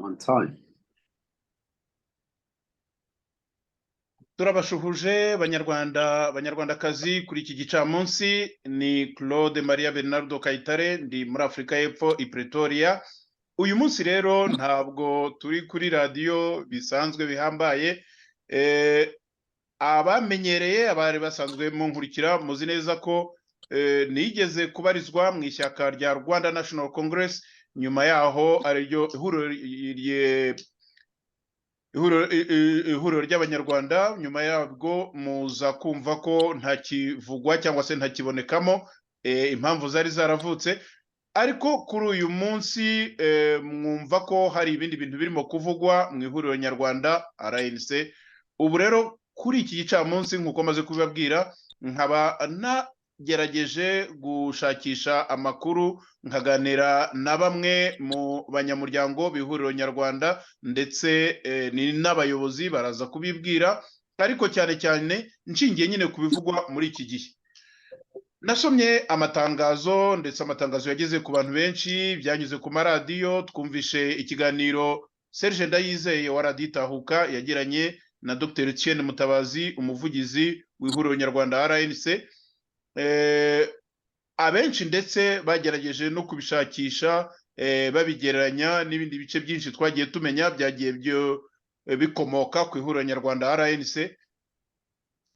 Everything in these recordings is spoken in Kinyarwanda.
On time. Turabashuhuje Banyarwanda, Banyarwandakazi, kuri iki gicamunsi. Ni Claude Maria Bernardo Kayitare, ndi muri Afurika y'Epfo i Pretoria. Uyu munsi rero ntabwo turi kuri radiyo bisanzwe bihambaye. Abamenyereye, abari basanzwe munkurikira, muzi neza ko nigeze kubarizwa mu ishyaka rya Rwanda National Congress, nyuma yaho ariryo ihuriro ry'Abanyarwanda. Nyuma yabwo muza kumva ko ntakivugwa cyangwa se ntakibonekamo, impamvu zari zaravutse. Ariko kuri uyu munsi mwumva ko hari ibindi bintu birimo kuvugwa mu Ihuriro Nyarwanda RNC. Ubu rero kuri iki gicamunsi, nk'uko maze kubibabwira, nkaba nagerageje gushakisha amakuru, nkaganira na bamwe mu banyamuryango b'Ihuriro Nyarwanda, ndetse ni n'abayobozi, baraza kubibwira. Ariko cyane cyane nshingiye nyine ku bivugwa muri iki gihe, nasomye amatangazo, ndetse amatangazo yageze ku bantu benshi, byanyuze ku maradiyo. Twumvishe ikiganiro Serge Ndayizeye wa Radiyo Itahuka yagiranye na Dr Etienne Mutabazi, umuvugizi w'Ihuriro Nyarwanda RNC. Abenshi ndetse bagerageje no kubishakisha, babigereranya n'ibindi bice byinshi twagiye tumenya byagiye bikomoka ku Ihuriro Nyarwanda RNC.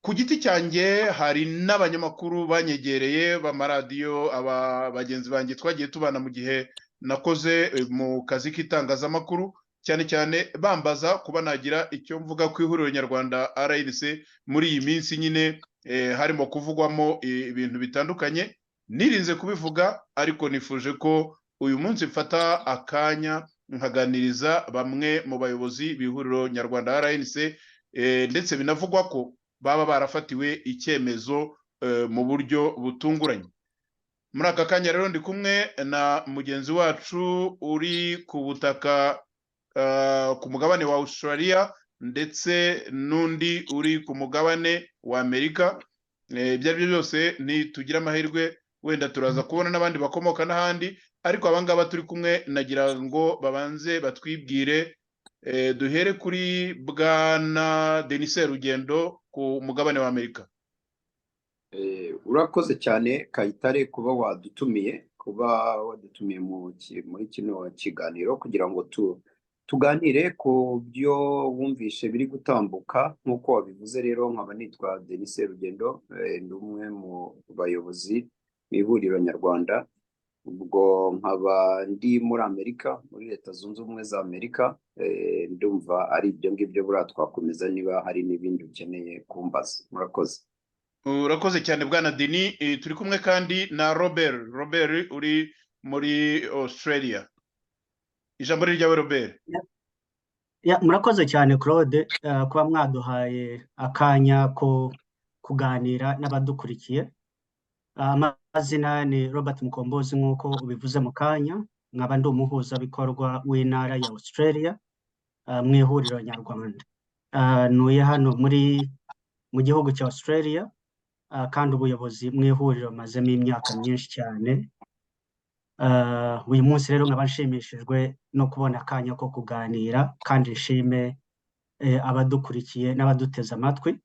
Ku giti cyanjye, hari n'abanyamakuru banyegereye b'amaradiyo, aba bagenzi banjye twagiye tubana mu gihe nakoze mu kazi k'itangazamakuru, cyane cyane bambaza kuba nagira icyo mvuga ku Ihuriro Nyarwanda RNC muri iyi minsi nyine harimo kuvugwamo ibintu bitandukanye. Nirinze kubivuga, ariko nifuje ko uyu munsi mfata akanya nkaganiriza bamwe mu bayobozi b'Ihuriro Nyarwanda RNC, ndetse binavugwa ko baba barafatiwe icyemezo mu buryo butunguranye. Muri aka kanya rero ndi kumwe na mugenzi wacu uri ku butaka ku mugabane wa Australia, ndetse n'undi uri ku mugabane wa Amerika. Ibyo ari byo byose, nitugira amahirwe wenda turaza kubona n'abandi bakomoka n'ahandi, ariko abangaba turi kumwe nagira ngo babanze batwibwire. Duhere kuri Bwana Denis Rugendo ku mugabane wa Amerika. Urakoze cyane Kayitare kuba wadutumiye muri kino kiganiro kugira ngo tuganire ku byo wumvishe biri gutambuka. Nk'uko wabivuze rero, nkaba nitwa Denis Rugendo, ndi umwe mu bayobozi b'Ihuriro Nyarwanda. Ubwo nkaba ndi muri Amerika, muri Leta Zunze Ubumwe za Amerika. Ndumva ari ibyo ngibyo, buriya twakomeza niba hari n'ibindi ukeneye kumbaza. Murakoze. Urakoze cyane, Bwana Deni. Turi kumwe kandi na Robert. Robert uri muri Australia, ijambo ni ryawe, Robert. Ya, murakoze cyane Claude, kuba mwaduhaye akanya ko kuganira n'abadukurikiye. Amazina ni Robert Mukombozi, nk'uko ubivuze mu kanya, nkaba ndi umuhuzabikorwa w'intara ya Australia mu Ihuriro Nyarwanda. Ntuye hano mu gihugu cya Australia, kandi ubuyobozi mu ihuriro mazemo imyaka myinshi cyane. Uyu munsi rero nkaba nshimishijwe no kubona akanya ko kuganira, kandi nshime abadukurikiye n'abaduteze amatwi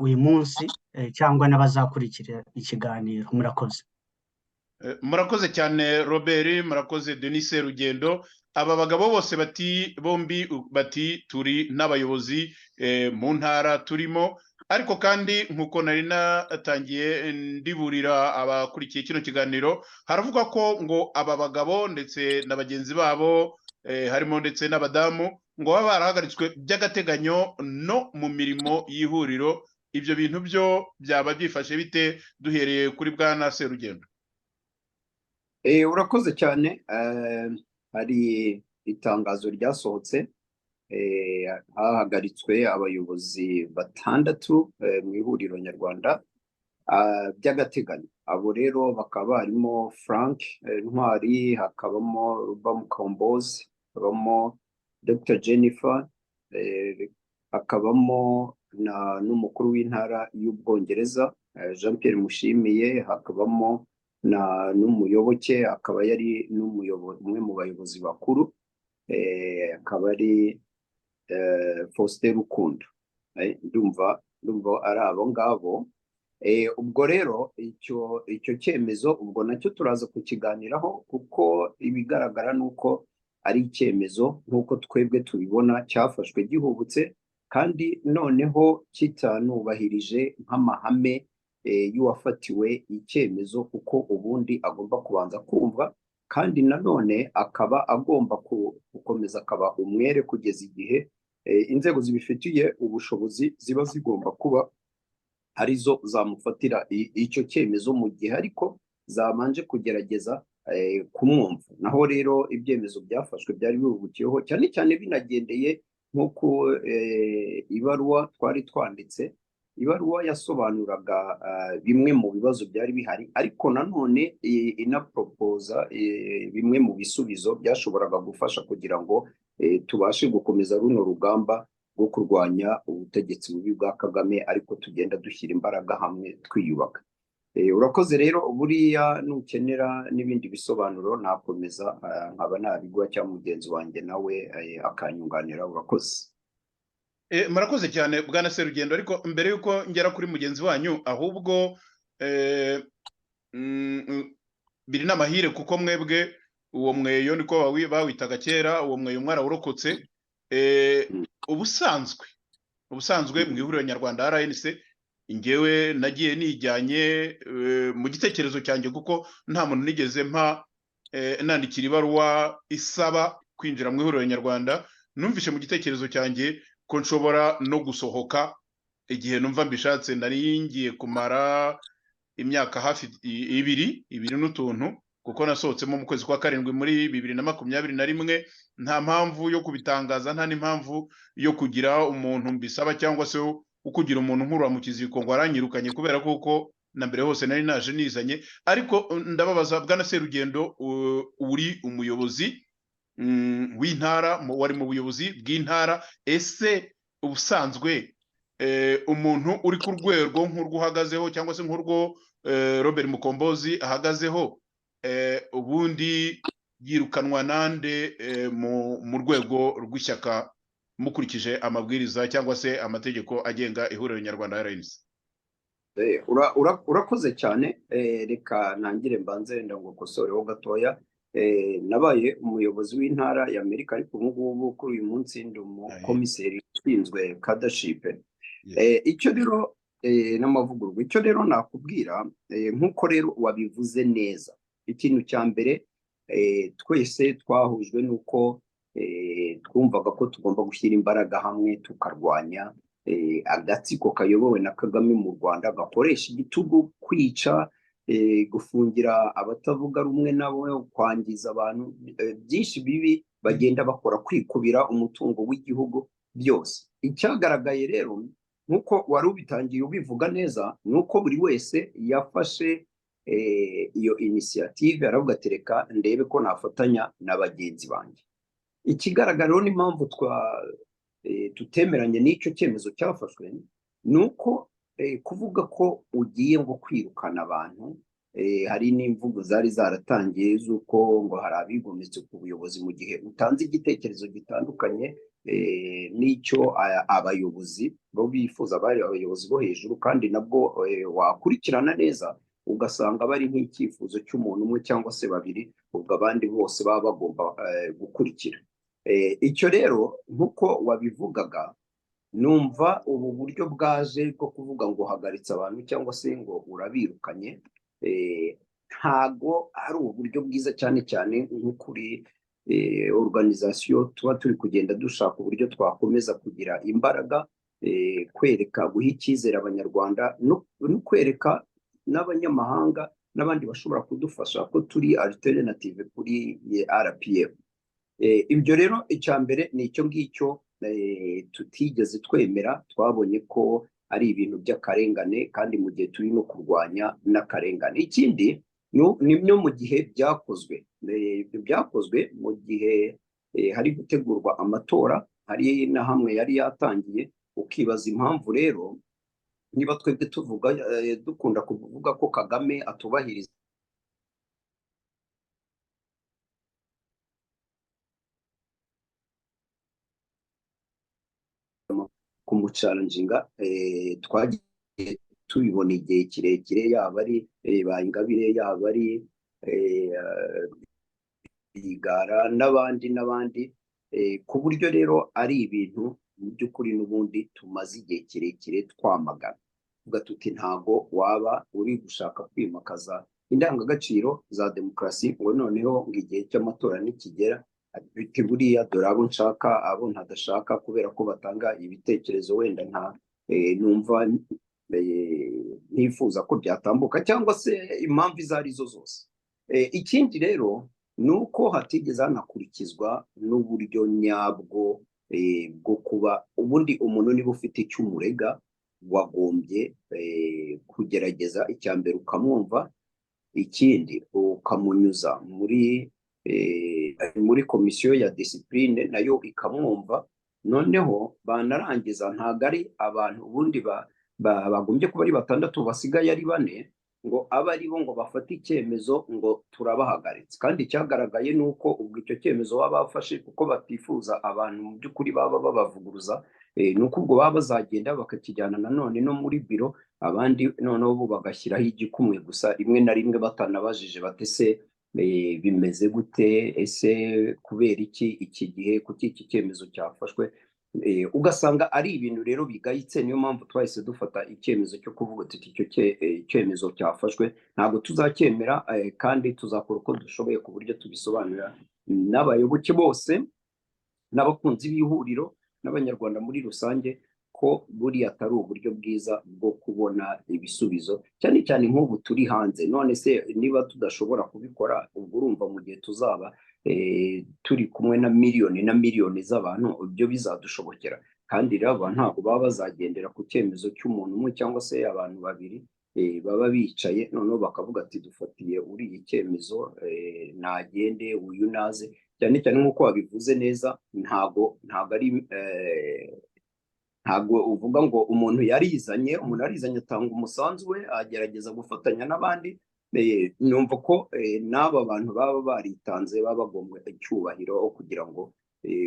uyu munsi cyangwa n'abazakurikira ikiganiro. Murakoze. Murakoze cyane Robert, murakoze Denis Rugendo. Aba bagabo bose bati, bombi bati turi n'abayobozi mu ntara turimo. Ariko kandi, nk'uko nari natangiye ndiburira abakurikiye kino kiganiro, haravugwa ko ngo aba bagabo ndetse na bagenzi babo, harimo ndetse n'abadamu, ngo baba barahagaritswe by'agateganyo no mu mirimo y'ihuriro. Ibyo bintu byo byaba byifashe bite, duhereye kuri Bwana Serugendo? Urakoze cyane. Hari itangazo ryasohotse, hahagaritswe abayobozi batandatu mu Ihuriro Nyarwanda by'agateganyo. Abo rero bakaba harimo Frank Ntwari, hakabamo Ruba Mukombozi, hakabamo Dr Jennifer, hakabamo n'umukuru w'intara y'Ubwongereza Jean Pierre Mushimiye, hakabamo na n'umuyoboke, akaba yari n'umuyobo umwe mu bayobozi bakuru. akaba ari Faustin Rukundo. Ndumva ari abo ngabo. Ubwo rero icyo cyemezo ubwo nacyo turaza kukiganiraho, kuko ibigaragara ni uko ari icyemezo nk'uko twebwe tubibona cyafashwe gihubutse, kandi noneho kitanubahirije nk'amahame y'uwafatiwe icyemezo, kuko ubundi agomba kubanza kumva, kandi nanone akaba agomba gukomeza akaba umwere kugeza igihe inzego zibifitiye ubushobozi ziba zigomba kuba arizo zamufatira icyo cyemezo, mu gihe ariko zabanje kugerageza kumwumva. Naho rero ibyemezo byafashwe byari bihugukiyeho cyane cyane binagendeye nk'uko ibaruwa twari twanditse, ibaruwa yasobanuraga bimwe mu bibazo byari bihari, ariko nanone inaporopoza bimwe mu bisubizo byashoboraga gufasha kugira ngo tubashe gukomeza runo rugamba rwo kurwanya ubutegetsi bubi bwa Kagame, ariko tugenda dushyira imbaraga hamwe twiyubaka. Urakoze rero, buriya nukenera n'ibindi bisobanuro nakomeza nkaba nabigwa cyangwa mugenzi wanjye nawe akanyunganira. Urakoze. Murakoze cyane bwana Serugendo, ariko mbere yuko ngera kuri mugenzi wanyu, ahubwo biri n'amahire kuko mwebwe uwo mweyo niko bawitaga kera, uwo mweyo mwarawurokotse. Ubusanzwe mu ihuriro nyarwanda RNC, ngewe nagiye nijyanye mu gitekerezo cyanjye, kuko nta muntu nigeze mpa nandikira ibaruwa isaba kwinjira mu ihuriro nyarwanda. Numvishe mu gitekerezo cyanjye ko nshobora no gusohoka igihe numva mbishatse. Nari ngiye kumara imyaka hafi ibiri n'utuntu, kuko nasohotsemo mu kwezi kwa 7 muri 2021. Nta mpamvu yo kubitangaza, nta n'impamvu yo kugira umuntu mbisaba cyangwa se ukugira umuntu nkurura mu kiziko ngo aranyirukanye, kubera kuko na mbere hose nari naje nizanye. Ariko ndababaza bwana Serugendo, uri umuyobozi w'intara, wari mu buyobozi bw'intara, ese ubusanzwe umuntu uri ku rwego nk'urwo uhagazeho cyangwa se nk'urwo Robert Mukombozi ahagazeho, ubundi yirukanwa nande mu rwego rw'ishyaka mukurikije amabwiriza cyangwa se amategeko agenga ihuriro nyarwanda RNC? Urakoze cyane. Reka ntangire mbanze wenda ngo kosoreho gatoya. Nabaye umuyobozi w'intara ya Amerika, ariko ubu ngubu kuri uyu munsi ndi umukomiseri ushinzwe cadreship. Icyo rero n'amavugururwa, icyo rero nakubwira, nk'uko rero wabivuze neza, ikintu cya mbere twese twahujwe nuko twumvaga ko tugomba gushyira imbaraga hamwe tukarwanya agatsiko kayobowe na Kagame mu Rwanda, gakoresha igitugu, kwica, gufungira abatavuga rumwe nabo, kwangiza abantu, byinshi bibi bagenda bakora, kwikubira umutungo w'igihugu byose. Icyagaragaye rero nk'uko wari ubitangiye ubivuga neza, ni uko buri wese yafashe iyo inisiyative, aravuga ati reka ndebe ko nafatanya na bagenzi banjye. Ikigaragara rero n'impamvu tutemeranye n'icyo cyemezo cyafashwe, ni uko kuvuga ko ugiye ngo kwirukana abantu, hari n'imvugo zari zaratangiye z'uko ngo hari abigometse ku buyobozi mu gihe utanze igitekerezo gitandukanye n'icyo abayobozi bo bifuza, bari abayobozi bo hejuru, kandi nabwo wakurikirana neza ugasanga bari nk'icyifuzo cy'umuntu umwe cyangwa se babiri, ubwo abandi bose baba bagomba gukurikira. Icyo rero nk'uko wabivugaga, numva ubu buryo bwaje bwo kuvuga ngo uhagaritse abantu cyangwa se ngo urabirukanye, ntago ari uburyo bwiza, cyane cyane nko kuri organisation tuba turi kugenda dushaka uburyo twakomeza kugira imbaraga, kwereka, guha icyizere abanyarwanda no kwereka n'abanyamahanga n'abandi bashobora kudufasha ko turi alternative kuri RPF. Ibyo rero icya mbere ni icyo ngicyo tutigeze twemera, twabonye ko ari ibintu by'akarengane, kandi mu gihe turi no kurwanya n'akarengane. Ikindi ni byo mu gihe byakozwe, byakozwe mu gihe hari gutegurwa amatora, hari na hamwe yari yatangiye, ukibaza impamvu rero niba twebwe tuvuga dukunda kuvuga ko Kagame atubahiriza Kumuchallenginga twagiye tubibona igihe kirekire, yaba ari ba Ingabire, yaba ari Rwigara n'abandi n'abandi, ku buryo rero ari ibintu mu by'ukuri n'ubundi tumaze igihe kirekire twamagana, tuvuga tuti ntago waba uri gushaka kwimakaza indangagaciro za demokarasi ngo noneho ngo igihe cy'amatora nikigera biti buriya dore abo nshaka, abo ntadashaka, kubera ko batanga ibitekerezo wenda nta numva ntifuza ko byatambuka cyangwa se impamvu izo ari zo zose. Ikindi rero ni uko hatigeze hanakurikizwa n'uburyo nyabwo bwo kuba ubundi umuntu niba ufite icyo umurega, wagombye kugerageza icya mbere ukamwumva, ikindi ukamunyuza muri komisiyo ya discipline, nayo ikamwumva. Noneho banarangiza, ntabwo ari abantu ubundi bagombye kuba ari batandatu basigaye ari bane, ngo abe ari bo ngo bafate icyemezo ngo turabahagaritse. Kandi icyagaragaye ni uko ubwo icyo cyemezo baba bafashe, kuko batifuza abantu mu by'ukuri baba babavuguruza, ni uko ubwo baba bazagenda bakakijyana nanone no muri biro, abandi noneho bo bagashyiraho igikumwe gusa, rimwe na rimwe batanabajije bati ese bimeze gute? Ese kubera iki iki gihe? Kuki iki cyemezo cyafashwe? Ugasanga ari ibintu rero bigayitse. Niyo mpamvu twahise dufata icyemezo cyo kuvuga tuti icyo cyemezo cyafashwe ntabwo tuzacyemera, kandi tuzakora uko dushoboye ku buryo tubisobanurira n'abayoboke bose n'abakunzi b'ihuriro n'Abanyarwanda muri rusange ko buriya atari uburyo bwiza bwo kubona ibisubizo, cyane cyane nk'ubu turi hanze. None se niba tudashobora kubikora, ubwo urumva mu gihe tuzaba turi kumwe na miliyoni na miliyoni z'abantu ibyo bizadushobokera? Kandi rero aba ntabwo baba bazagendera ku cyemezo cy'umuntu umwe cyangwa se abantu babiri baba bicaye noneho bakavuga ati dufatiye uriya icyemezo, nagende, uyu naze. Cyane cyane nk'uko wabivuze neza, ntabwo ari ntabwo uvuga ngo umuntu yarizanye. Umuntu yarizanye, atanga umusanzu we, agerageza gufatanya n'abandi. Numva ko n'aba bantu baba baritanze baba bagomba icyubahiro kugira ngo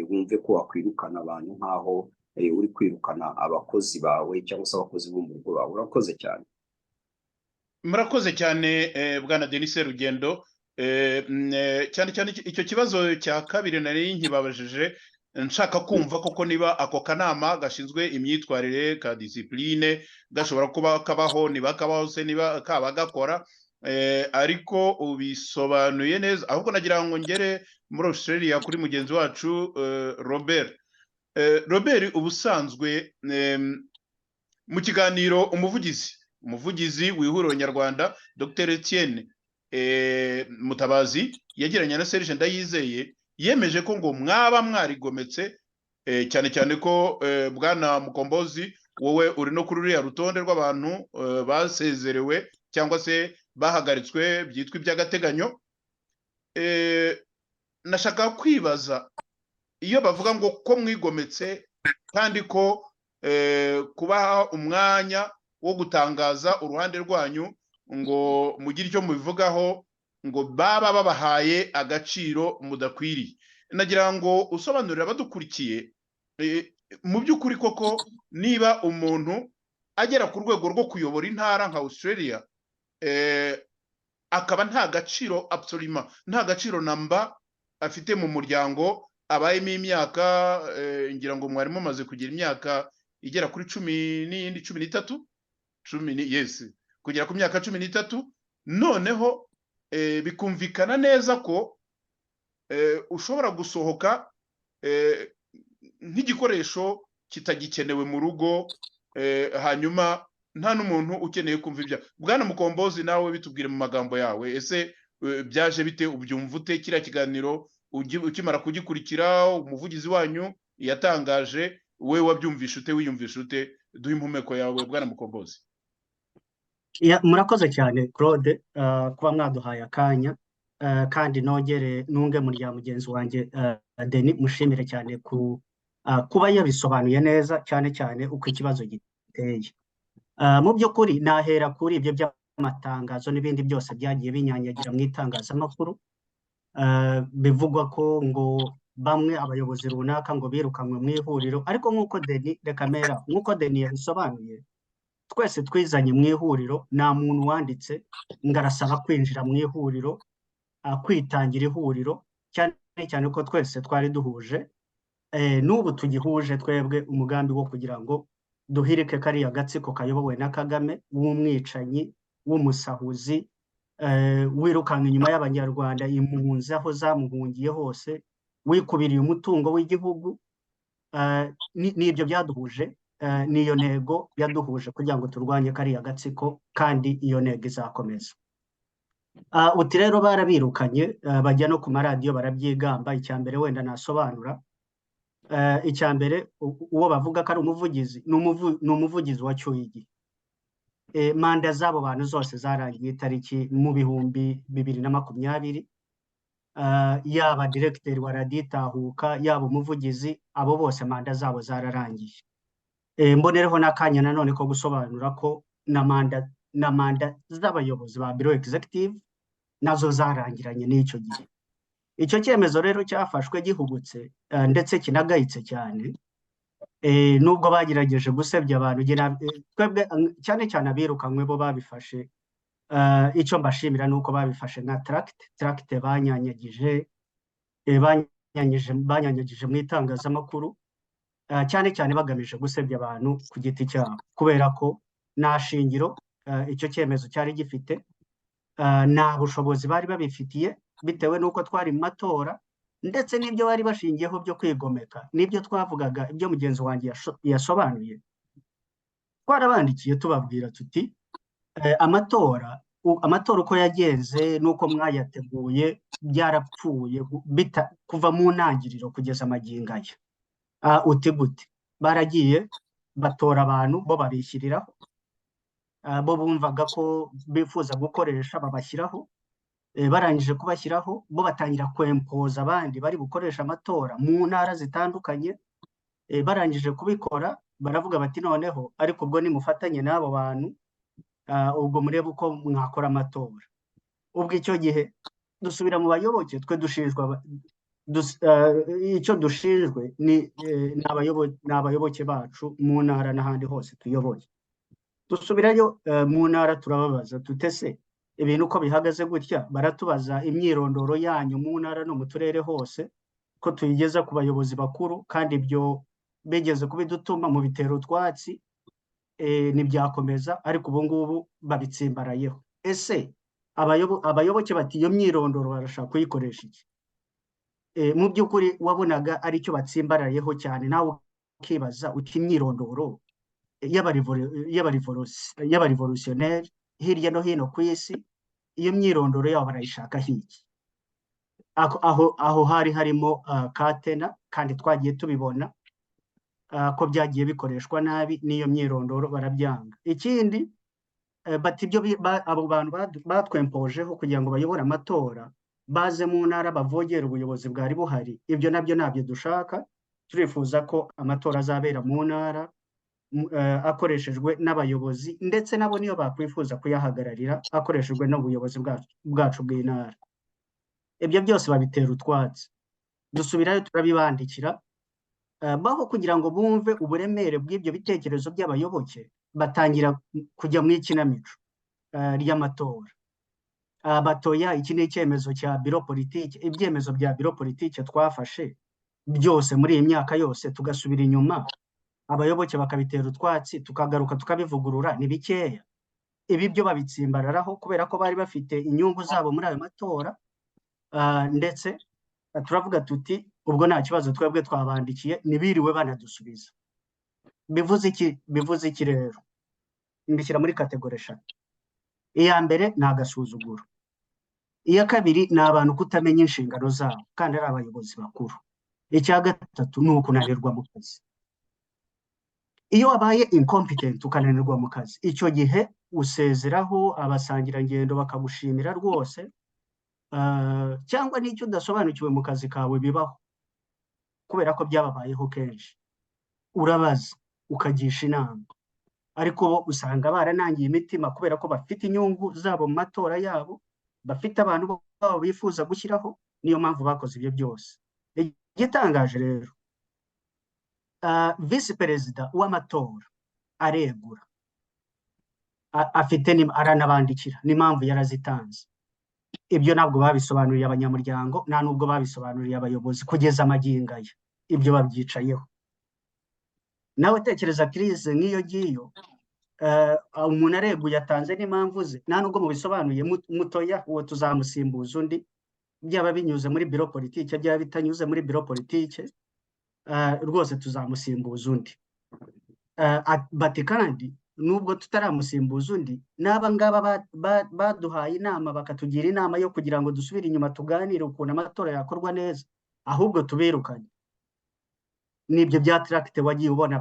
wumve ko wakwirukana abantu nk'aho uri kwirukana abakozi bawe cyangwa se abakozi bo mu rugo bawe. Urakoze cyane. Murakoze cyane, bwana Denis Rugendo. Cyane cyane icyo kibazo cya kabiri nari nkibabajije nshaka kumva koko niba ako kanama gashinzwe imyitwarire ka discipline gashobora kuba kabaho, niba kabaho se, niba kaba gakora, ariko ubisobanuye neza. Ahubwo nagira ngo ngere muri Australia kuri mugenzi wacu Robert. Robert, ubusanzwe mu kiganiro umuvugizi w'Ihuriro Nyarwanda Dr Etienne Mutabazi yagiranye na Serge Ndayizeye, yemeje ko ngo mwaba mwarigometse, cyane cyane ko bwana Mukombozi, wowe uri no kuri ruriya rutonde rw'abantu basezerewe cyangwa se bahagaritswe byitwa iby'agateganyo. Nashaka kwibaza iyo bavuga ngo ko mwigometse, kandi ko kubaha umwanya wo gutangaza uruhande rwanyu ngo mugire icyo mubivugaho, ngo baba babahaye agaciro mudakwiriye. Nagira ngo usobanurire abadukurikiye mu by'ukuri koko niba umuntu agera ku rwego rwo kuyobora intara nka Australia, akaba nta gaciro, absolument nta gaciro namba afite mu muryango abayemo imyaka, ngira ngo mwari mumaze kugira imyaka igera kuri 10 n'iyindi 13, cumi ni yes, kugera ku myaka 13, noneho bikumvikana neza ko ushobora gusohoka nk'igikoresho kitagikenewe mu rugo, hanyuma nta n'umuntu ukeneye kumva ibya bwana Mukombozi. Nawe bitubwire mu magambo yawe. Ese byaje bite? Ubyumva ute kiriya kiganiro ukimara kugikurikira umuvugizi wanyu yatangaje? We wabyumvisha ute? Wiyumvisha ute? Duhe impumeko yawe, bwana Mukombozi. Murakoze cyane, Claude, kuba mwaduhaye akanya, kandi nongere nunge mu rya mugenzi wanjye Denis, mushimire cyane kuba yabisobanuye neza, cyane cyane uko ikibazo giteye. Mu by'ukuri nahera kuri ibyo by'amatangazo n'ibindi byose byagiye binyanyagira mu itangazamakuru, bivugwa ko ngo Bamwe, abayobozi runaka ngo birukanwe mu ihuriro, ariko nk'uko Deni Rekamera, nk'uko Deni yabisobanuye, twese twizanye mu ihuriro. Nta muntu wanditse ngo arasaba kwinjira mu ihuriro, kwitangira ihuriro, cyane cyane ko twese twari duhuje, n'ubu tugihuje twebwe umugambi wo kugira ngo duhirike kariya gatsiko kayobowe na Kagame w'umwicanyi, w'umusahuzi, wirukanka inyuma y'Abanyarwanda, impunzi aho zamuhungiye hose, wikubiriye umutungo w'igihugu. N'ibyo byaduhuje, n'iyo ntego yaduhuje kugira ngo turwanye kariya gatsiko, kandi iyo ntego izakomeza. Uti rero barabirukanye, bajya no ku maradiyo barabyigamba. Icya mbere wenda nasobanura, icya mbere, uwo bavuga ko ari umuvugizi ni umuvugizi wacyuye igihe. Manda z'abo bantu zose zarangiye itariki mu 2020, yaba diregiteri wa Radiyo Itahuka, yaba umuvugizi, abo bose manda zabo zararangiye. Mbonereho n'akanya nanone ko gusobanura ko na manda z'abayobozi ba bureau executive nazo zarangiranye n'icyo gihe. Icyo cyemezo rero cyafashwe gihubutse, ndetse kinagayitse cyane, nubwo bagerageje gusebya abantu. Twebwe, cyane cyane abirukanwe, bo babifashe, icyo mbashimira ni uko babifashe nka tract banyanyagije, banyanyagije mu itangazamakuru, cyane cyane bagamije gusebya abantu ku giti cyabo, kubera ko nta shingiro icyo cyemezo cyari gifite, nta bushobozi bari babifitiye, bitewe n'uko twari mu matora, ndetse n'ibyo bari bashingiyeho byo kwigomeka n'ibyo twavugaga, ibyo mugenzi wanjye yasobanuye. Twarabandikiye tubabwira tuti amatora uko yagenze n'uko mwayateguye byarapfuye kuva mu ntangiriro kugeza amagingo aya. Uti gute? Baragiye batora abantu bo babishyiriraho, bo bumvaga ko bifuza gukoresha, babashyiraho. Barangije kubashyiraho, bo batangira kwempoza abandi bari bukoresha amatora mu ntara zitandukanye. Barangije kubikora, baravuga bati: "Noneho ariko ubwo nimufatanye n'abo bantu, ubwo murebe uko mwakora amatora." Ubwo icyo gihe dusubira mu bayoboke. Twe dushinjwa, icyo dushinjwe ni abayoboke bacu mu ntara n'ahandi hose tuyoboye. Dusubirayo mu ntara, turababaza tutese ibintu uko bihagaze gutya, baratubaza imyirondoro yanyu mu ntara no mu turere hose, ko tuyigeza ku bayobozi bakuru, kandi ibyo bigeze kubidutuma mu bitero utwatsi, ntibyakomeza, ariko ubu ngubu babitsimbarayeho. Ese abayoboke bati iyo myirondoro barashaka kuyikoresha iki? Mu by'ukuri wabonaga aricyo batsimbarayeho cyane. Nawe ukibaza uti imyirondoro y'abarevolutionnary hirya no hino ku isi, iyo myirondoro yabo barayishaka iki? Aho hari harimo katena, kandi twagiye tubibona ko byagiye bikoreshwa nabi n'iyo myirondoro, barabyanga. Ikindi, bati ibyo abo bantu batwempojeho kugira ngo bayobore amatora, baze mu ntara bavogere ubuyobozi bwari buhari, ibyo nabyo ntabyo dushaka. Turifuza ko amatora azabera mu ntara, akoreshejwe n'abayobozi, ndetse nabo niyo bakwifuza kuyahagararira, akoreshejwe n'ubuyobozi bwacu bw'intara. Ibyo byose babitera utwatsi. Dusubirayo turabibandikira, baho kugira ngo bumve uburemere bw'ibyo bitekerezo by'abayoboke, batangira kujya mu ikinamico ry'amatora. Batoya iki ni icyemezo cya bureau politique, ibyemezo bya bureau politique twafashe byose muri iyi myaka yose, tugasubira inyuma abayoboke bakabitera utwatsi, tukagaruka tukabivugurura, ni bikeya. Ibi byo babitsimbararaho kubera ko bari bafite inyungu zabo muri ayo matora. Ndetse turavuga tuti ubwo nta kibazo, twebwe twabandikiye, ntibiriwe banadusubiza. Bivuze iki? Bivuze iki rero? Mbishyira muri catégorie eshatu. Iya mbere ni agasuzuguro, iya kabiri ni abantu kutamenya inshingano zabo kandi ari abayobozi bakuru, icya gatatu ni ukunanirwa mu kazi. Iyo wabaye incompetent, ukananirwa mu kazi, icyo gihe usezeraho abasangirangendo bakagushimira rwose, cyangwa n'icyo udasobanukiwe mu kazi kawe bibaho, kubera ko byababayeho kenshi, urabaza ukagisha inama. Ariko bo usanga baranangiye imitima kubera ko bafite inyungu zabo mu matora yabo, bafite abantu babo bifuza gushyiraho, niyo mpamvu bakoze ibyo byose. Igitangaje rero, visi perezida w'amatora aregura, afite aranabandikira n'impamvu yarazitanze. Ibyo ntabwo babisobanuriye abanyamuryango, nta nubwo babisobanuriye abayobozi kugeza amagingo aya, ibyo babyicayeho. Nawe tekereza crise nk'iyo ngiyo, umuntu areguye atanze n'impamvu ze, nta nubwo mubisobanuye, mutoya uwo tuzamusimbuza undi, byaba binyuze muri bureau politique, byaba bitanyuze muri bureau politique, rwose tuzamusimbuza undi. Bati kandi nubwo tutaramusimbuza undi, n'aba ngaba baduhaye inama, bakatugira inama yo kugira ngo dusubire inyuma tuganire ukuntu amatora yakorwa neza, ahubwo tubirukane. N'ibyo bya tract wagiye ubona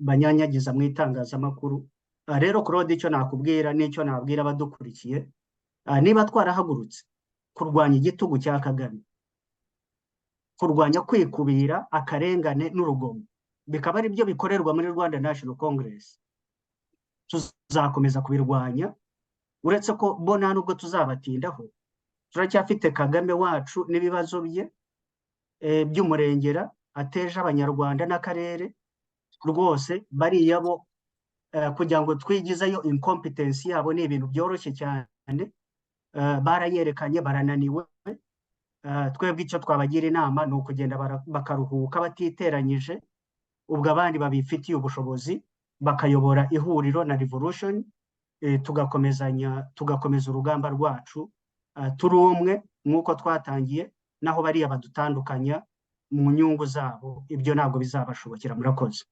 banyanyagiza mu itangazamakuru. Rero Claude, icyo nakubwira n'icyo nabwira abadukurikiye, niba twarahagurutse kurwanya igitugu cya Kagame, kurwanya kwikubira, akarengane n'urugomo, bikaba ari byo bikorerwa muri Rwanda National Congress, tuzakomeza kubirwanya. Uretse ko bo nta nubwo tuzabatindaho, turacyafite Kagame wacu n'ibibazo bye by'umurengera ateje Abanyarwanda n'akarere. Rwose bariya bo, kugira ngo twigizeyo incompetence yabo ni ibintu byoroshye cyane, barayerekanye, barananiwe. Twebwe icyo twabagira inama ni ukugenda bakaruhuka batiteranyije, ubwo abandi babifitiye ubushobozi bakayobora ihuriro na revolution, tugakomezanya, tugakomeza urugamba rwacu, turi umwe nk'uko twatangiye. Naho bariya badutandukanya mu nyungu zabo, ibyo ntabwo bizabashobokera. Murakoze.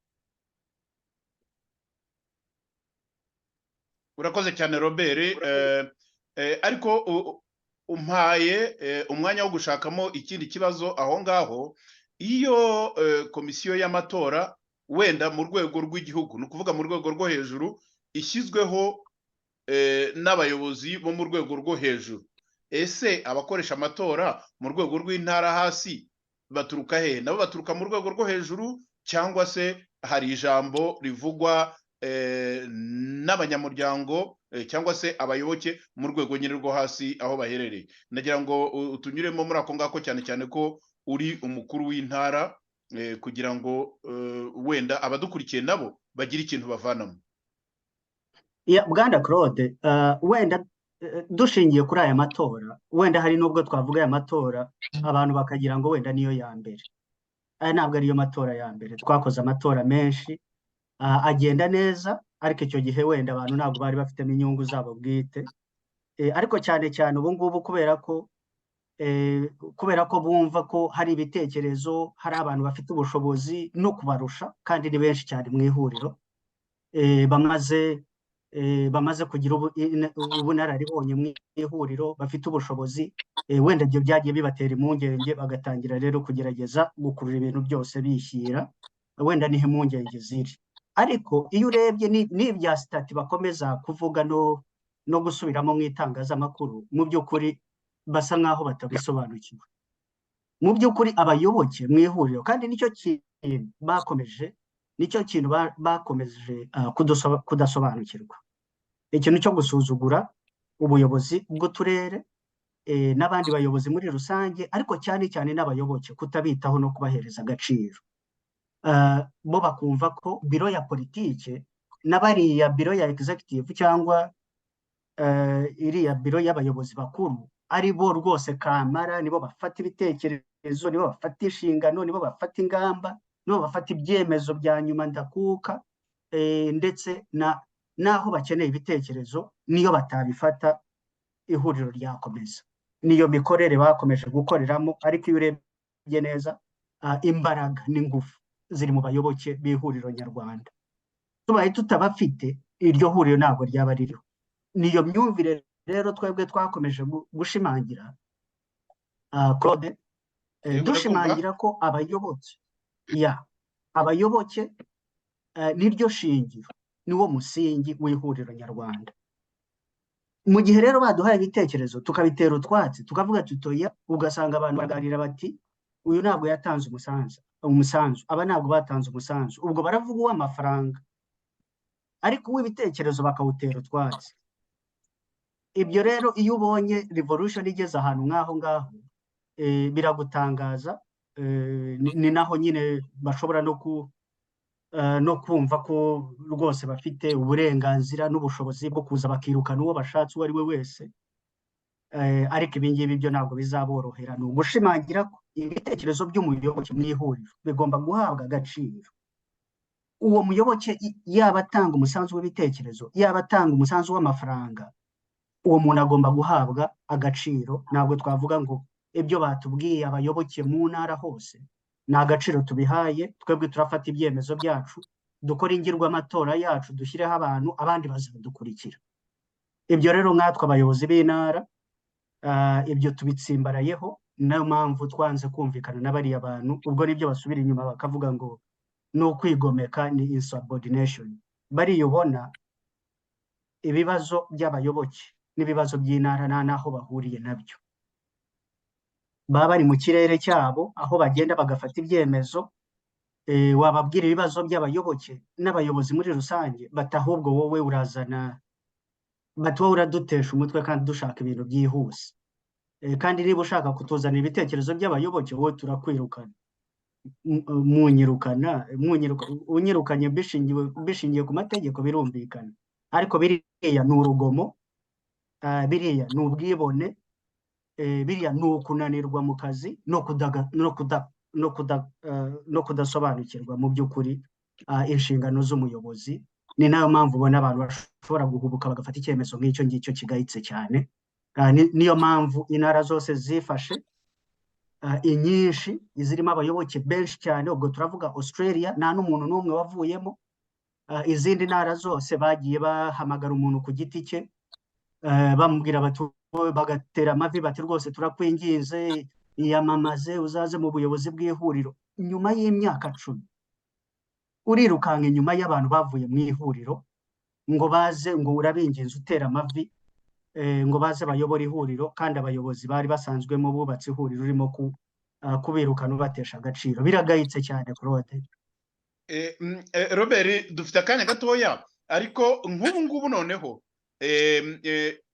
Urakoze cyane Robert, ariko umpaye umwanya wo gushakamo ikindi kibazo aho ngaho. Iyo komisiyo y'amatora wenda mu rwego rw'igihugu, ni ukuvuga mu rwego rwo hejuru, ishyizweho n'abayobozi bo mu rwego rwo hejuru, ese abakoresha amatora mu rwego rw'intara hasi baturuka hehe? Nabo baturuka mu rwego rwo hejuru, cyangwa se hari ijambo rivugwa n'abanyamuryango cyangwa se abayoboke mu rwego nyine rwo hasi aho baherereye? Nagira ngo utunyuremo muri ako ngako, cyane cyane ko uri umukuru w'intara, kugira ngo wenda abadukurikiye nabo bagire ikintu bavanamo. Bwana Claude, wenda dushingiye kuri aya matora, wenda hari n'ubwo twavuga aya matora abantu bakagira ngo wenda niyo ya mbere. Aya ntabwo ariyo matora ya mbere, twakoze amatora menshi agenda neza, ariko icyo gihe wenda abantu ntabwo bari bafitemo inyungu zabo bwite. Ariko cyane cyane ubu ngubu kubera ko bumva ko hari ibitekerezo, hari abantu bafite ubushobozi no kubarusha, kandi ni benshi cyane mu ihuriro, bamaze kugira ubunararibonye mu ihuriro, bafite ubushobozi, wenda ibyo byagiye bibatera impungenge, bagatangira rero kugerageza gukurura ibintu byose bishyira, wenda niho impungenge ziri. Ariko iyo urebye n'ibya statut bakomeza kuvuga no gusubiramo mu itangazamakuru, mu by'ukuri basa nk'aho batabisobanukiwe. Mu by'ukuri abayoboke mu ihuriro, kandi nicyo kintu bakomeje, nicyo kintu bakomeje kudasobanukirwa, ikintu cyo gusuzugura ubuyobozi bw'uturere n'abandi bayobozi muri rusange, ariko cyane cyane n'abayoboke, kutabitaho no kubahereza agaciro. Bo bakumva ko bureau ya politike n'abariya bureau ya executive cyangwa iriya bureau y'abayobozi bakuru ari bo rwose kamara, nibo bafata ibitekerezo, nibo bafata inshingano, nibo bafata ingamba, nibo bafata ibyemezo bya nyuma ndakuka, ndetse na naho bakeneye ibitekerezo niyo batabifata ihuriro ryakomeza. Niyo mikorere bakomeje gukoreramo, ariko iyo urebye neza, imbaraga n'ingufu ziri mu bayoboke b'ihuriro nyarwanda. Tubaye tutabafite, iryo huriro ntabwo ryaba ririho. Niyo myumvire rero twebwe twakomeje gushimangira, Claude, dushimangira ko abayoboke ya abayoboke niryo shingiro, niwo musingi w'ihuriro nyarwanda. Mu gihe rero baduhaye ibitekerezo tukabitera utwatsi, tukavuga tutoya, ugasanga abantu baraganira bati uyu ntabwo yatanze umusanzu, aba ntabwo batanze umusanzu, ubwo baravuga uw'amafaranga, ariko uw'ibitekerezo bakawutera utwatsi. Ibyo rero iyo ubonye revolution igeze ahantu nk'aho ngaho, biragutangaza. Ni naho nyine bashobora no kumva ko rwose bafite uburenganzira n'ubushobozi bwo kuza bakirukana uwo bashatse uwo ari we wese. Ariko ibi ngibi byo ntabwo bizaborohera. Ni ugushimangira ko ibitekerezo by'umuyoboke mu ihuriro bigomba guhabwa agaciro. Uwo muyoboke yaba atanga umusanzu w'ibitekerezo, yaba atanga umusanzu w'amafaranga, uwo muntu agomba guhabwa agaciro. Ntabwo twavuga ngo ibyo batubwiye abayoboke mu ntara hose ni agaciro tubihaye, twebwe turafata ibyemezo byacu, dukore ingirwamatora yacu, dushyireho abantu, abandi bazadukurikira. Ibyo rero nkatwe abayobozi b'intara, ibyo tubitsimbarayeho. Niyo mpamvu twanze kumvikana na bariya bantu. Ubwo nibyo basubira inyuma bakavuga ngo ni ukwigomeka, ni insubordination. Bariya ubona ibibazo by'abayoboke n'ibibazo by'intara nta n'aho bahuriye nabyo, baba bari mu kirere cyabo aho bagenda bagafata ibyemezo. Wababwira ibibazo by'abayoboke n'abayobozi muri rusange, bati ahubwo wowe urazana, bati wowe uradutesha umutwe kandi dushaka ibintu byihuse. Kandi niba ushaka kutuzanira ibitekerezo by'abayoboke, wowe turakwirukana. Munyirukana, unyirukanye bishingiye ku mategeko birumvikana, ariko biriya ni urugomo, biriya ni ubwibone, biriya ni ukunanirwa mu kazi no kudasobanukirwa mu by'ukuri inshingano z'umuyobozi. Ni nayo mpamvu ubona abantu bashobora guhubuka bagafata icyemezo nk'icyo ngicyo kigayitse cyane. Niyo mpamvu intara zose zifashe, inyinshi izirimo abayoboke benshi cyane, ubwo turavuga Australia nta n'umuntu n'umwe wavuyemo. Izindi ntara zose bagiye bahamagara umuntu ku giti cye, bamubwira bati, bagatera amavi bati rwose turakwinginze, iyamamaze uzaze mu buyobozi bw'ihuriro. Nyuma y'imyaka 10 urirukanka inyuma y'abantu bavuye mu ihuriro ngo baze, ngo urabinginze utera amavi, ngo baze bayobore ihuriro, kandi abayobozi bari basanzwemo bubatse ihuriro urimo kubirukana ubatesha agaciro. Biragayitse cyane, Claude. Robert, dufite akanya gatoya, ariko nk'ubu ngubu noneho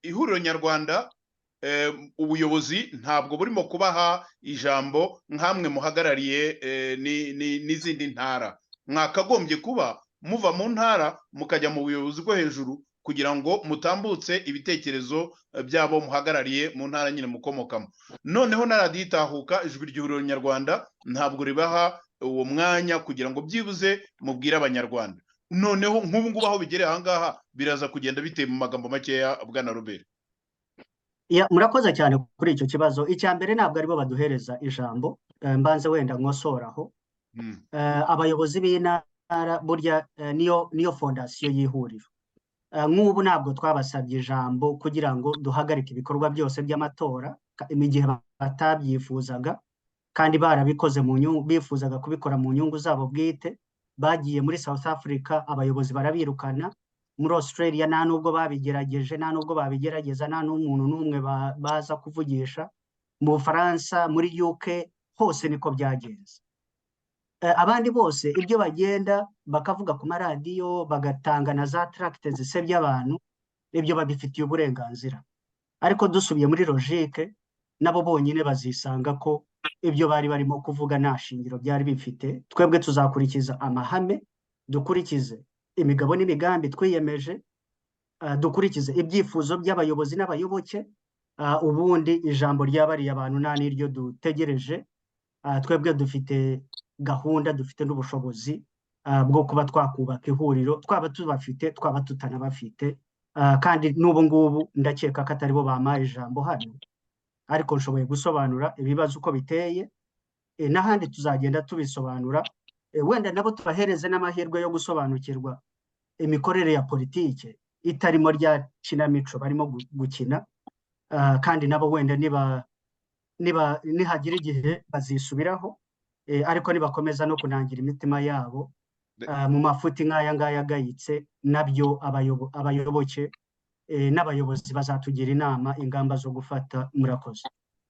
ihuriro nyarwanda, ubuyobozi ntabwo burimo kubaha ijambo nk'amwe muhagarariye n'izindi ntara. Mwakagombye kuba muva mu ntara mukajya mu buyobozi bwo hejuru kugira ngo mutambutse ibitekerezo byabo muhagarariye mu ntara nyine mukomokamo. Noneho na Radiyo Itahuka, Ijwi ry'Ihuriro Nyarwanda, ntabwo ribaha uwo mwanya kugira ngo byibuze mubwire Abanyarwanda. Noneho nk'ubu ngubu aho bigereye aha ngaha, biraza kugenda bite mu magambo makeya, bwana Robert? Murakoze cyane kuri icyo kibazo. Icya mbere, ntabwo aribo baduhereza ijambo. Mbanze wenda nkosoraho. Abayobozi b'intara burya niyo fondasiyo y'ihuriro. Nk'ubu ntabwo twabasabye ijambo kugira ngo duhagarike ibikorwa byose by'amatora igihe batabyifuzaga, kandi barabikoze mu nyungu, bifuzaga kubikora mu nyungu zabo bwite. Bagiye muri South Africa, abayobozi barabirukana. Muri Australia nta nubwo babigerageje, nta nubwo babigerageza, nta n'umuntu n'umwe baza kuvugisha. Mu Bufaransa, muri UK, hose niko byagenze. Abandi bose ibyo bagenda bakavuga ku maradiyo, bagatanga na za tracts zisebya abantu, ibyo babifitiye uburenganzira. Ariko dusubiye muri logique, nabo bonyine bazisanga ko ibyo bari barimo kuvuga nta shingiro byari bifite. Twebwe tuzakurikiza amahame, dukurikize imigabo n'imigambi twiyemeje, dukurikize ibyifuzo by'abayobozi n'abayoboke. Ubundi ijambo ryabariye abantu nta n'iryo dutegereje. Twebwe dufite gahunda, dufite n'ubushobozi bwo kuba twakubaka ihuriro, twaba tubafite, twaba tutanabafite. Kandi n'ubu ngubu ndakeka ko atari bo bampaye ijambo hano, ariko nshoboye gusobanura ibibazo uko biteye. N'ahandi tuzagenda tubisobanura. Wenda nabo tubahereze n'amahirwe yo gusobanukirwa imikorere ya politike itarimo rya kinamico barimo gukina. Kandi nabo wenda niba nihagira igihe bazisubiraho, ariko nibakomeza no kunangira imitima yabo mu mafuti nk'aya ngaya agayitse, nabyo abayoboke n'abayobozi bazatugira inama, ingamba zo gufata. Murakoze.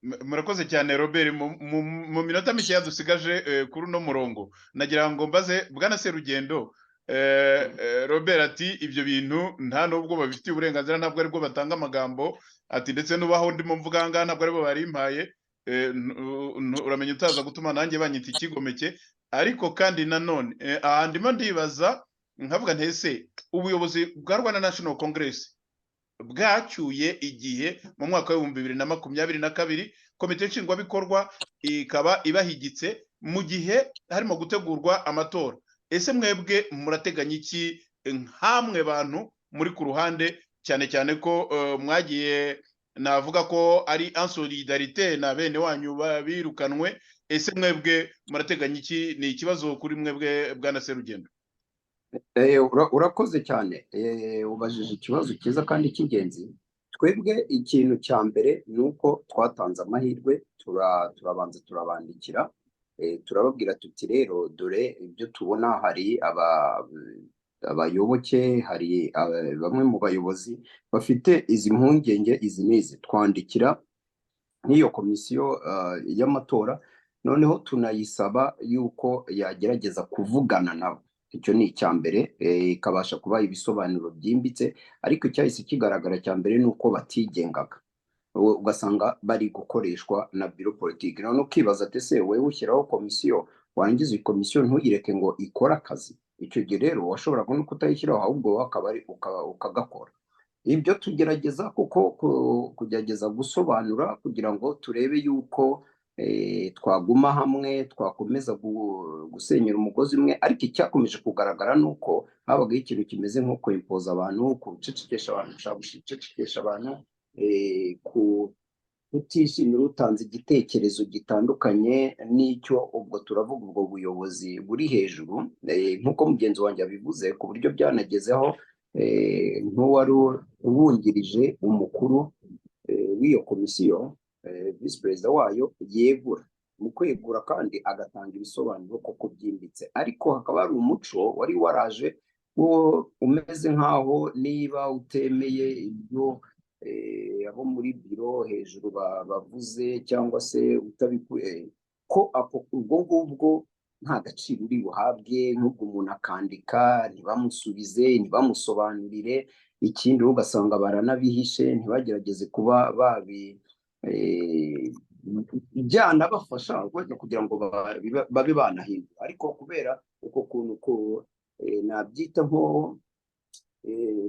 Murakoze cyane, Robert. Mu minota mikeya dusigaje kuri uno murongo, nagira ngo mbaze bwana Serugendo. Robert ati ibyo bintu nta nubwo babifitiye uburenganzira, ntabwo aribwo batanga amagambo, ati ndetse n'ubaho ndimo mvuga aha ngaha ntabwo aribo barimpaye. Uramenya utaza gutuma nanjye banyita ikigomeke. Ariko kandi nanone aha ndimo ndibaza nkavuga nti: ese ubuyobozi bwa Rwanda National Congress bwacyuye igihe mu mwaka wa 2022, komite nshingwabikorwa ikaba ibahigitse mu gihe harimo gutegurwa amatora, ese mwebwe murateganya iki nk'amwe bantu muri ku ruhande, cyane cyane ko mwagiye, navuga ko ari en solidarité na bene wanyu birukanwe? Ese mwebwe murateganya iki? Ni ikibazo kuri mwebwe, bwana Serugendo. Urakoze cyane. Ubajije ikibazo cyiza kandi cy'ingenzi. Twebwe ikintu cya mbere ni uko twatanze amahirwe, turabanza turabandikira, turababwira tuti: rero dore ibyo tubona, hari abayoboke, hari bamwe mu bayobozi bafite izi mpungenge izi n'izi. Twandikira n'iyo komisiyo y'amatora, noneho tunayisaba yuko yagerageza kuvugana nabo. Icyo ni icya mbere, ikabasha kubaha ibisobanuro byimbitse. Ariko icyahise kigaragara cya mbere ni uko batigengaga, ugasanga bari gukoreshwa na biro politiki. None ukibaza ati: ese wowe ushyiraho komisiyo, warangiza iyi komisiyo ntuyireke ngo ikore akazi? Icyo gihe rero washoboraga no kutayishyiraho, ahubwo wowe akaba ari ukagakora. Ibyo tugerageza kuko kugerageza gusobanura kugira ngo turebe yuko twaguma hamwe, twakomeza gusenyera umugozi umwe. Ariko icyakomeje kugaragara ni uko habagaho ikintu kimeze nko kwimpoza abantu, gucecekesha abantu, gushaka gucecekesha abantu, kutishimira utanze igitekerezo gitandukanye n'icyo ubwo turavuga ubwo buyobozi buri hejuru, nk'uko mugenzi wanjye abivuze, ku buryo byanagezeho nk'uwari uwungirije umukuru w'iyo komisiyo, visi perezida wayo, yegura. Mu kwegura kandi agatanga ibisobanuro koko byimbitse, ariko hakaba hari umuco wari waraje wo umeze nk'aho niba utemeye ibyo abo muri biro hejuru bavuze cyangwa se utabikuye ko ako ubwo ngubwo nta gaciro uri buhabwe. Nk'ubwo umuntu akandika ntibamusubize, ntibamusobanurire. Ikindi ugasanga baranabihishe, ntibagerageze kuba babi byanabafasha wenda kugira ngo babe banahindura. Ariko kubera uko kuntu ko nabyita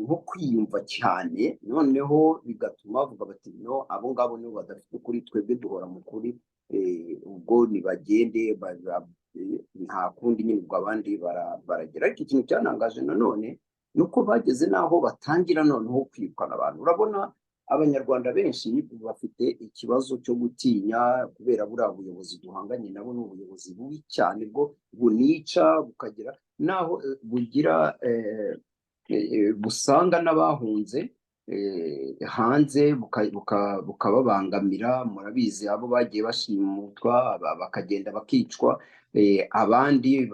nko kwiyumva cyane, noneho bigatuma bavuga bati: no, abo ngabo nibo badafite ukuri, twebwe duhora mu kuri, ubwo nibagende, nta kundi nyine, ubwo abandi baragera. Ariko ikintu cyanangaje nanone ni uko bageze n'aho batangira noneho kwirukana abantu. Urabona Abanyarwanda benshi bafite ikibazo cyo gutinya kubera buriya buyobozi duhanganye nabo ni ubuyobozi bubi cyane, bwo bunica, bukagira n'aho bugira busanga n'abahunze hanze bukababangamira. Murabizi abo bagiye bashimutwa, bakagenda bakicwa, abandi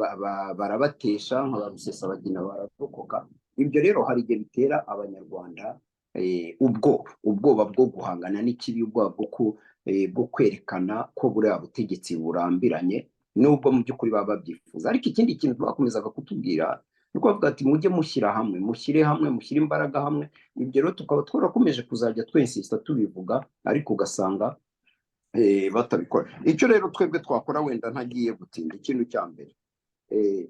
barabatesha nka ba Rusesabagina bararokoka. Ibyo rero hari igihe bitera Abanyarwanda ubwoba bwo guhangana n'ikibi, ubwoba bwo kwerekana ko buriya butegetsi burambiranye, nubwo mu by'ukuri baba babyifuza. Ariko ikindi kintu bakomezaga kutubwira ni uko bavuga ati: mujye mushyira hamwe, mushyire hamwe, mushyire imbaraga hamwe. Ibyo rero tukaba twarakomeje kuzajya twinsista tubivuga, ariko ugasanga batabikora. Icyo rero twebwe twakora, wenda ntagiye gutinda, ikintu cya mbere,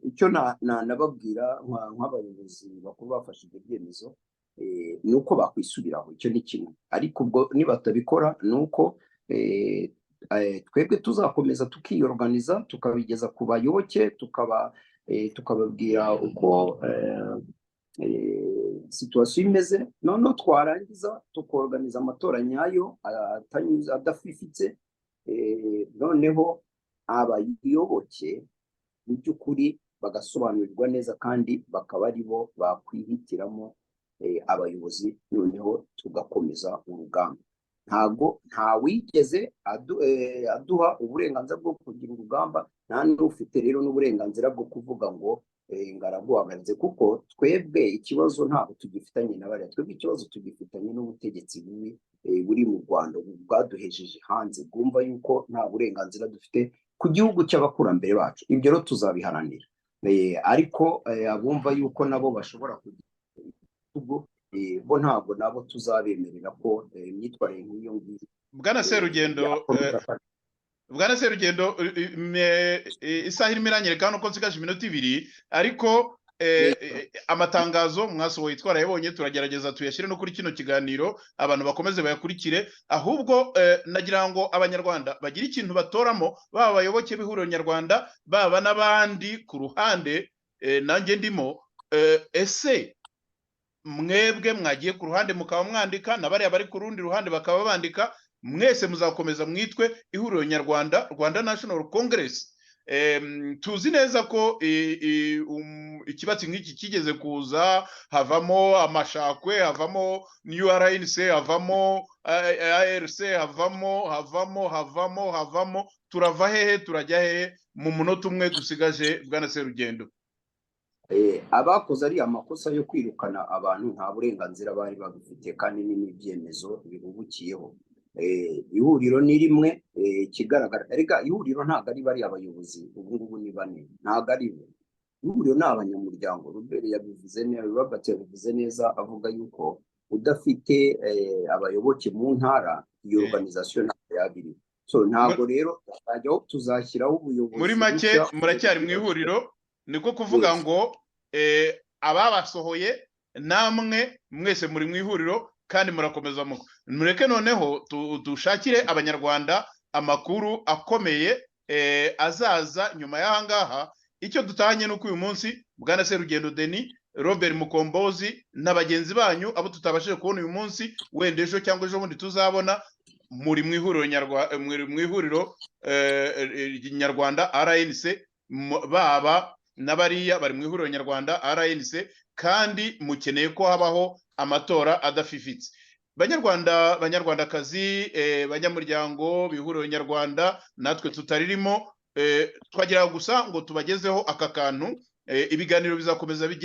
icyo nababwira nk'abayobozi bakuru bafashe ibyo byemezo, ni uko bakwisubiraho. Icyo ni kimwe. Ariko ubwo nibatabikora, ni uko twebwe tuzakomeza tukiyorganiza, tukabigeza ku bayoboke, tukababwira uko situation imeze, noneho twarangiza tukorganiza amatora nyayo atanyuze, adafifitse, noneho abayoboke mu by'ukuri bagasobanurirwa neza kandi bakaba ari bo bakwihitiramo abayobozi, noneho tugakomeza urugamba. Ntabwo ntawigeze aduha uburenganzira bwo kugira urugamba, nta n'ufite rero n'uburenganzira bwo kuvuga ngo ngaraguhagaritse, kuko twebwe ikibazo ntabwo tugifitanye na bariya. Twebwe ikibazo tugifitanye n'ubutegetsi bubi buri mu Rwanda bwaduhejeje hanze, bwumva yuko nta burenganzira dufite ku gihugu cy'abakurambere bacu. Ibyo rero tuzabiharanira. Ariko abumva yuko nabo bashobora kugira igitugu, bo ntabwo nabo tuzabemerera ko imyitwarire nk'iyo ngiyo Bwana Serugendo, yakomeza. Bwana Serugendo, isaha irimo iranyereka hano ko nsigaje iminota 2, ariko amatangazo mwasohoye twarayabonye, turagerageza tuyashyire no kuri kino kiganiro, abantu bakomeze bayakurikire. Ahubwo nagira ngo Abanyarwanda bagire ikintu batoramo, baba abayoboke b'Ihuriro Nyarwanda, baba n'abandi ku ruhande, nanjye ndimo. Ese mwebwe mwagiye ku ruhande mukaba mwandika, na bariya bari ku rundi ruhande bakaba bandika, mwese muzakomeza mwitwe Ihuriro Nyarwanda, Rwanda National Congress? Tuzi neza ko ikibatsi nk'iki kigeze kuza, havamo amashakwe, havamo New RNC, havamo ARC, havamo, havamo, havamo, havamo. Turava hehe, turajya hehe mu munota umwe dusigaje, bwana Serugendo? Abakoze ari amakosa yo kwirukana abantu nta burenganzira bari babifite, kandi ni n'ibyemezo bihubukiyeho. Ihuriro ni rimwe. Ikigaragara erega, ihuriro ntabwo ari bariya abayobozi ubu ngubu ni bane, ntabwo ari bo. Ihuriro ni abanyamuryango. Robert yabivuze neza, Robert yabivuze neza, avuga yuko udafite abayoboke mu ntara, iyo organisation ntabwo yaba iriho. So ntabwo rero tuzajyaho, tuzashyiraho ubuyobozi Muri make, bushya. muracyari mu ihuriro, niko kuvuga ngo ababasohoye namwe mwese muri mu ihuriro kandi murakomeza. Mureke noneho dushakire Abanyarwanda amakuru akomeye azaza nyuma y'aha ngaha. Icyo dutahanye ni uko uyu munsi bwana Serugendo Denis, Robert Mukombozi na bagenzi banyu, abo tutabashije kubona uyu munsi, wenda ejo cyangwa ejo bundi tuzabona, muri mu ihuriro muri mu Ihuriro Nyarwanda RNC, baba n'abariya bari mu Ihuriro Nyarwanda RNC, kandi mukeneye ko habaho amatora adafifitse. Banyarwanda, Banyarwandakazi, banyamuryango b'Ihuriro Nyarwanda, natwe tutaririmo, twagira gusa ngo tubagezeho aka kantu. Ibiganiro bizakomeza.